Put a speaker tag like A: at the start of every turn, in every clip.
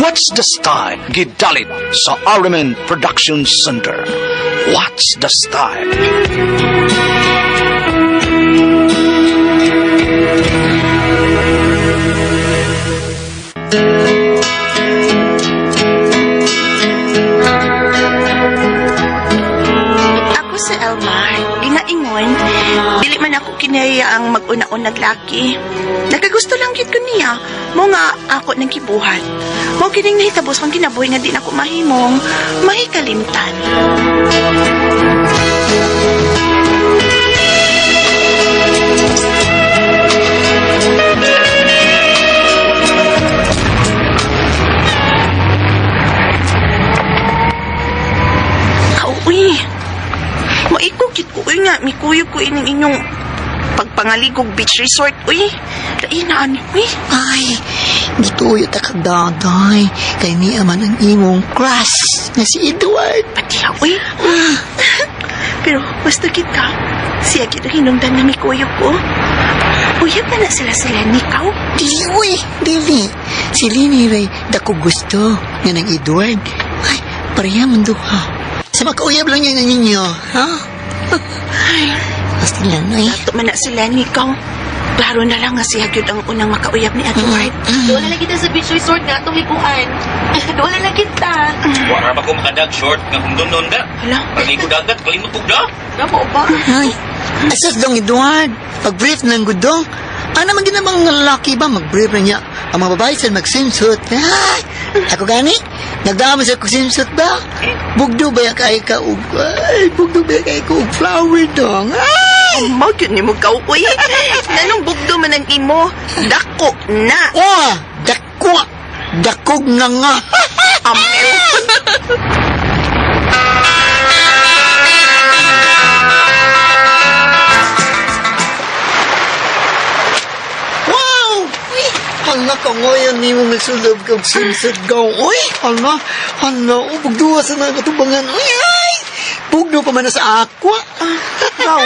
A: What's the Style? Gidalit sa RMN Production Center. What's the Style?
B: Ako si Elma, ginaingon, dili man ako kinaya ang mag-una-unag laki. Nagagusto lang gid ko niya, mo nga ako nang gibuhat. Mo kining nahitabos kong kinabuhi nga di na ko mahimong mahikalimtan. Kauwi. Maikog gid ko uy nga, mikuyog ko ining inyong pagpangaligog beach resort uy. Lain na ani uy.
C: Ay, gituyo ta ka daday. Kay niya man ang imong crush na si Edward.
B: Pati uy. Pero basta kita, siya gid ang hinungdan na mikuyog ko. Uyab na na sila sila ni Kaw.
C: Dili, uy, dili. Si Lini ray dako gusto nga ng Edward. Ay, pareha man duha. Sa makauyab lang yun ninyo, ha?
B: Ay,
C: Basta lang, ay.
B: dato man na sila ni Kaw. Klaro na lang nga siya gyud ang unang makauyab ni Edward.
D: Doon na lang kita sa beach resort nga itong liguan. Doon na lang kita.
E: Wala ba ko makadag short nga humdon da?
B: Hala.
E: Pag ko dagat, kalimot ko da.
D: Gamo ba?
C: Ay, asas dong Edward. Pag-brief ng gudong. Ano man ginamang lalaki ba, mag-brief na niya. Ang mga babae sa mag-swimsuit. Ay, ako gani, nagdama sa swimsuit ba? Bugdo ba ya kay ka og, ay, bugdo ba ya kay ka og flower dong? Ay!
B: Mo gyud ni mo Kaw uy. Nanong bugdo man ang imo, dako na.
C: Oh, dako, dakog na nga.
B: Amel.
C: Wow! Uy, hala ka ngayon ni mo nagsulab ka og swimsuit gaw. Uy, hala, hala, oh, bugdo sa mga katubangan. Uy, ay! Bugdo pa man na sa aqua.
B: Kaw.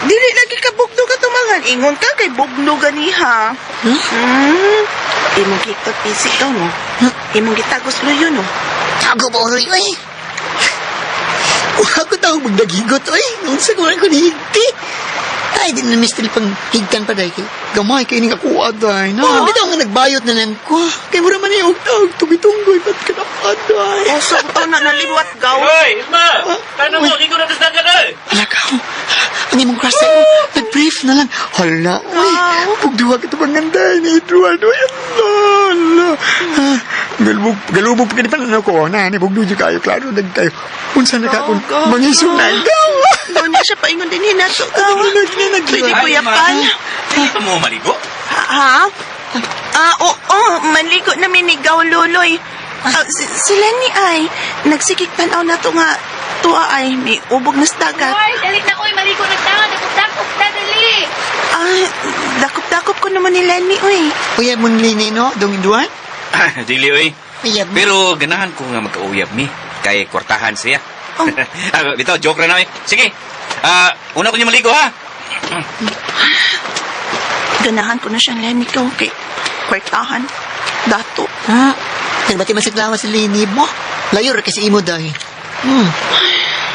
B: Dili lagi ka bugno ka tumangan. Ingon ka kay bugno ganiha.
C: Huh?
B: Hmm. Imong kita pisi daw no. Imong gitagos luyo no.
C: Tago ba uroy, uy? Wala ko tawag magdagigot, uy. Nung sa kuwan ko nihigti. Ay, di na mister pang higtan pa dahil. Gamay kay ning ako aday. No, oh. Bitaw nga nagbayot na lang ko. Kay mura man yung tawag tubitunggoy pat ka na aday.
B: Uso to na naliwat gaw.
E: Hoy, Isma! Tanong mo, ligo na tas dagat ay!
C: Hala ka, oh. Ang imong crush sa'yo, nag-brief na lang. Hala, uy. Pugduwa ka ito panganda ni Edward. Uy, ala, ala. Ah, Galubog, galubog pa kanipan ano ko. Na, ni bugdo dyan kayo. Klaro, nag kayo. Unsa na ka kung
B: Gaw, gaw.
C: mangisog na. Gaw!
B: Doon na siya paingon din hinato gaw.
C: Ano, nag-
B: Pwede ko yapan.
E: Hindi ka mo maligo?
B: Ha? Ah, oo, manligo na minigaw luloy. Ah, si Lenny ay nagsikik tanaw na to nga tuwa ay may ubog na sa dagat.
D: Hoy, dali na koy, maligo na ta. Dakop-dakop na, dali.
B: Ah, dakop-dakop ko naman ni Lenny uy.
C: Uyab mo ni no, dong Edward?
E: Ah, dili oy.
C: Uyab mo.
E: Pero ganahan ko nga magkauyab ni. Kay kwartahan siya.
B: Oh.
E: Ah, bitaw, joke ra na oy. Sige. Ah, una ko niya maligo ha.
B: Ganahan ko na siyang Lenny ko kay kwartahan. Dato.
C: Ha? Nagbati man sa lawas si Lini mo. Layo ra kasi imo dahil. Hmm.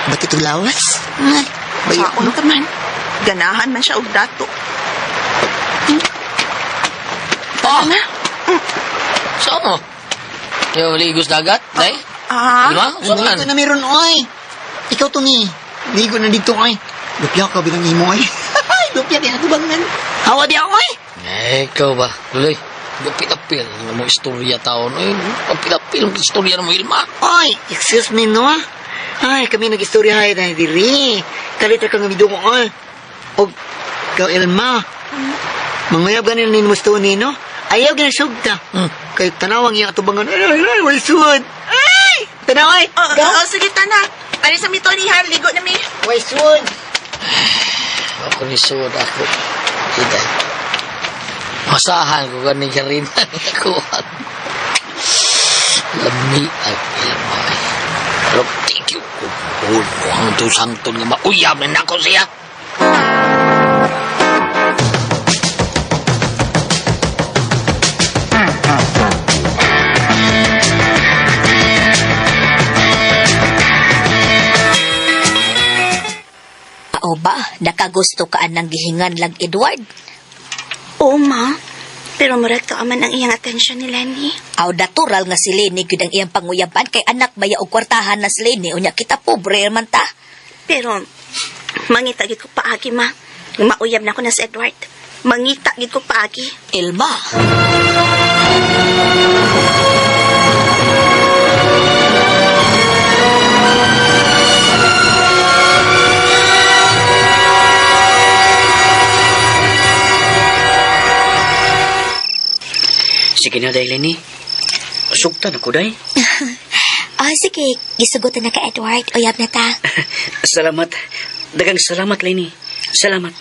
C: Ba't ito lawas? Ay, bayo.
B: Saon ka man. Ganahan man siya og dato.
F: Ah!
B: Na?
F: Saan mo? Yung ligos dagat, day?
B: Ah,
F: Di ba? Saan
C: Ano
F: man?
C: na meron, oy? Ikaw to ni. Ligo na dito, oy. Lupya ka bilang imo, oy. Lupya kaya tubangan. Hawa di ako, oy.
F: Eh, ikaw ba? Luloy, gapit-apil nga mo istorya taon. Eh, apil-apil ang istorya ng mo, Ilma.
C: Oy, excuse me, no? Ay, kami nag-istorya hay na diri. Kalit ra kang midong, oy. Og, ikaw, Elma. Manguyab ganin ni mo ni, no? Ayaw ginasugta.
F: Hmm.
C: Kay tanawang iya atubangan. Ay, ay, ay, way sud. Ay! Tanaw, ay!
B: oh, oh, sige tana. Ani sa mi Tony ha, ligo na mi.
C: Way sud.
F: Ako ni Sud, ako. Ida. Masahan ko ganing karina. Ako. Lami ang Ilma. eh. Pero thank you. Kung ang tusangton nga mauyab na nako siya.
G: Nakagusto ka anang gihingan lang, Edward.
B: Oo, ma. Pero murag to aman ang iyang atensyon ni Lenny.
G: Aw natural nga si Lenny gyud ang iyang panguyaban kay anak baya og kwartahan na si Lenny unya kita pobre man ta.
B: Pero, mangita gid ko paagi, ma. Mauyab na ko na si Edward. Mangita gid ko paagi.
G: Elma.
F: Sige na, day, Lenny. Sugtan ako, day.
G: Ah, sige, gisugotan na ka Edward. Uyab na ta.
F: Salamat. Dagang salamat, Lenny. Salamat.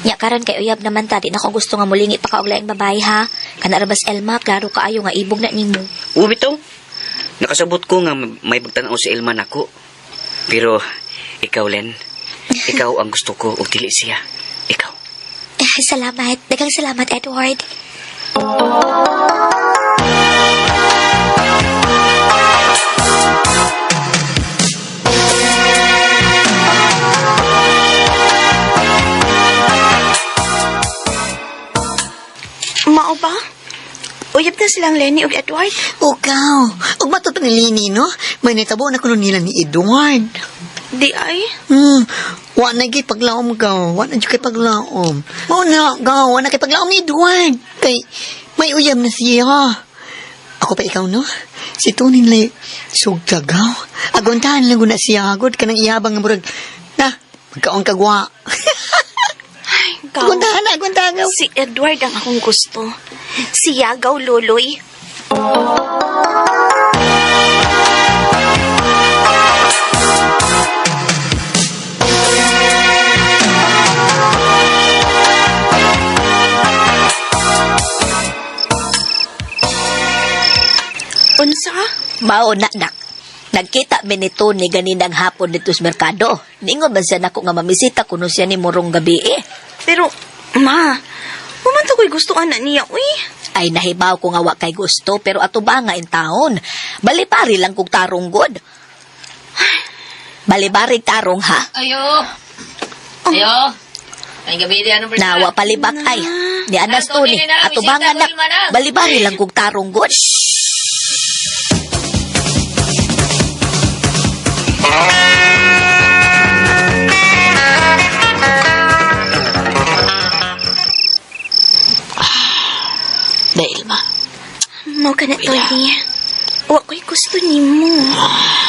G: Nya karon kay uyab naman ta, di na ko gusto nga mulingi pa ka og laing babae ha. Kana ra bas Elma, klaro kaayo nga ibog na nimo.
F: Ubi to. Nakasabot ko nga may bagtanaw si Elma nako. Pero ikaw, Len, ikaw ang gusto ko ug dili siya. Ikaw.
G: Eh, salamat. Daghang salamat, Edward.
B: Mao ba? Uyab na silang Lenny ug Edward.
C: Ukaw, ug matod pa ni Lini, no? May nitabo na kuno nila ni Edward.
B: Di ay.
C: Wa na gyud paglaom gaw, wa na jud kay paglaom. Mao na gaw, wa na kay paglaom ni Edward. Kay may uyab na siya. Ako pa ikaw no? Si Tony nila sugta gaw. Aguntahan lang guna siya agod kanang iyabang nga murag na magkaon kagwa.
B: Ay, gaw.
C: Aguntahan na, aguntahan gaw.
B: Si Edward ang akong gusto. Si Yagaw Loloy. Unsa?
G: Mao na nak. Nagkita mi ni Tony ganinang hapon dito sa merkado. Ningon man siya nako nga mamisita kuno siya ni Murong gabi eh.
B: Pero, ma, pumanto ko'y gusto ka na niya, uy.
G: Ay nahibaw ko nga wa kay gusto pero ato ba nga in taon. Balibari lang kog tarong god. Balibari tarong ha.
D: Ayo. Ayo. Ay gabi di anong
G: Nawa palibak ay. Ni Anas
D: Ano,
G: Tony,
D: Tony, na lang,
G: ato ba nga
D: bisita,
G: nak.
D: Wilma na.
G: Balibari lang kog tarong god.
F: Dahil ma.
B: Mao ka na, Tony. Wa ko'y gusto nimo.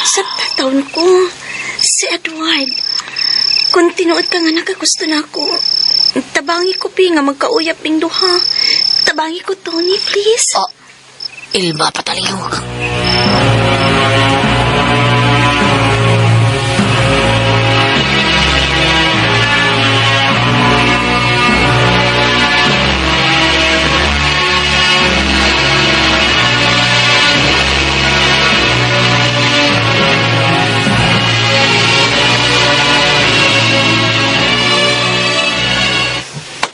B: Sa taon ko, si Edward. Kung tinuod ka nga nakagusto na ako, tabangi ko, pi, nga magkauyap ning duha. Tabangi ko, Tony, please.
F: Oh, Ilma pataliyog.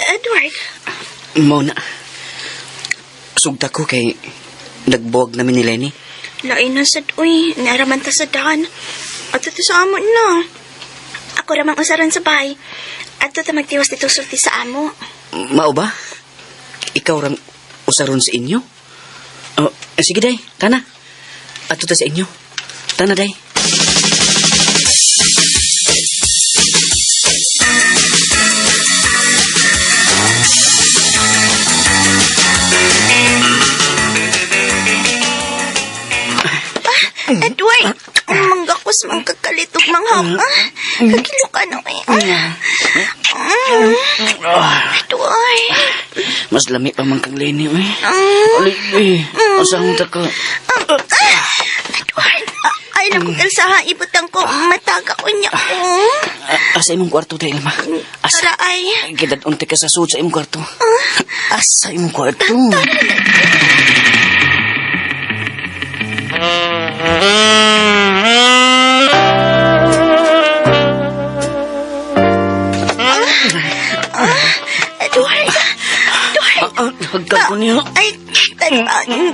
B: Edward,
F: Mao na. Sugta ko kay nagbuwag namin ni Lenny.
B: lain na sad, uy. Naraman ta sa daan. At ito sa amo na. Ako ramang usaran sa bahay. At ito magtiwas dito sulti sa amo.
F: Mao ba? Ikaw rang usaron sa inyo? Oh, eh, sige day, tana. Ato ta sa inyo. Tana day.
B: Edward, manggakos mangkakalitog manghap. Ah, kakilo ka na eh. Ah. Edward.
F: Mas lami pa man kang Lenny, eh.
B: Ah.
F: Ali, eh. Asahon ta ka.
B: Edward, ah, ay naku, Elsa, ha, ibutang ko. Mataga ko niya ko.
F: Asa imong kwarto, day, Ilma? Asa?
B: Tara ay.
F: Gidad-unti ka sa sud sa imong kwarto. Asa imong kwarto? ko niyo.
B: Ay,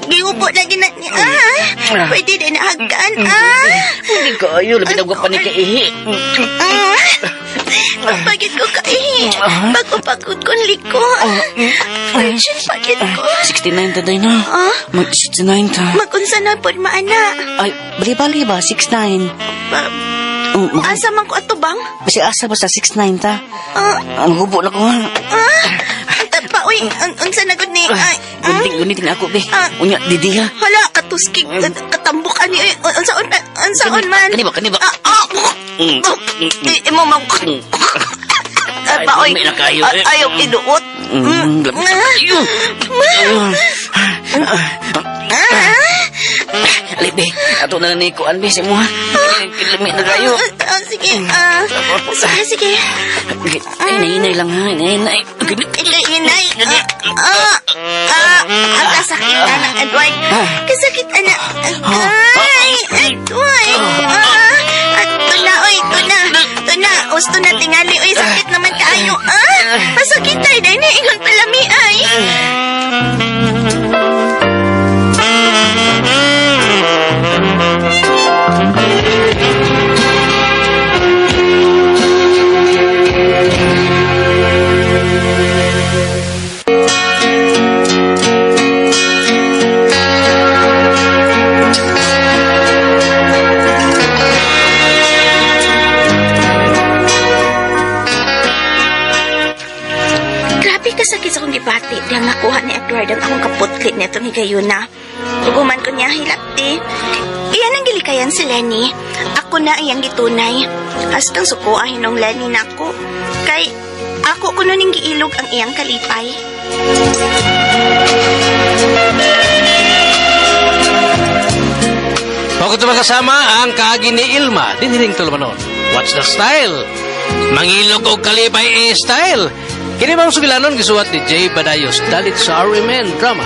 B: gihubo na gina niya. Ah, pwede din hagkan. Ah.
F: Hindi kayo, labi na pa ni kaihi.
B: Ah. Pagit ko kaihi. Pagpapagod ko liko. Virgin pagit ko.
F: 69 ta day na.
B: Ah?
F: Mag 69 ta.
B: Magunsa na pod maana.
F: Ay, bali-bali ba? 69.
B: Pa, asa man ko ato bang?
F: Kasi asa ba sa 69 ta?
B: Ah,
F: Ang hubo na ko ha.
B: ah. Pa, uy, unsa na gud ni? Ay, ah.
F: Guniting, guniting ako, be.
B: Ah.
F: Unya, didi ha.
B: Hala, katuskig, katambok ani uy. Unsaon unsaon man?
F: Kani ba, kani ba?
B: Ah, ah. Eh, imo man. Ah, pa, oy.
F: Ay, lami na kayo,
B: Ah,
F: eh.
B: Ayaw iduot.
F: Lami na kayo.
B: Ah.
F: Ali, be. Ato na ni kuan, be, sa mo ha. Lami na kayo.
B: Ah, sige, ah, sige, sige.
F: Ay, nahinay lang ha. Nahinay.
B: Inay, inay. Ah, ah, ah, kasakit anak, Edward. Kasakit anak. Ay, Edward. Ah, ah, ito na, oy, ito na. Ito na, gusto na tingali, oy, sakit naman kaayo. Ah, masakit tayo, dahil naingon palami, ay. Grabe kasakit sa akong gibati diyang nakuha ni Edward ang akong kaputlit nito ni Gayuna. Uguman ko niya hilakti. Iyan ang gilikayan si Lenny. Ako na iyang gitunay. Hastang suko ang hinong Lenny nako. Kay ako kuno ning giilog ang iyang kalipay.
H: Bakit makasama ang kaagi ni Ilma, dinhiring tulumanon. What's the style? Mangilog og kalipay eh style. Kini bang sugilanon gisuwat ni Jay Badayos dalit sa RMN Drama.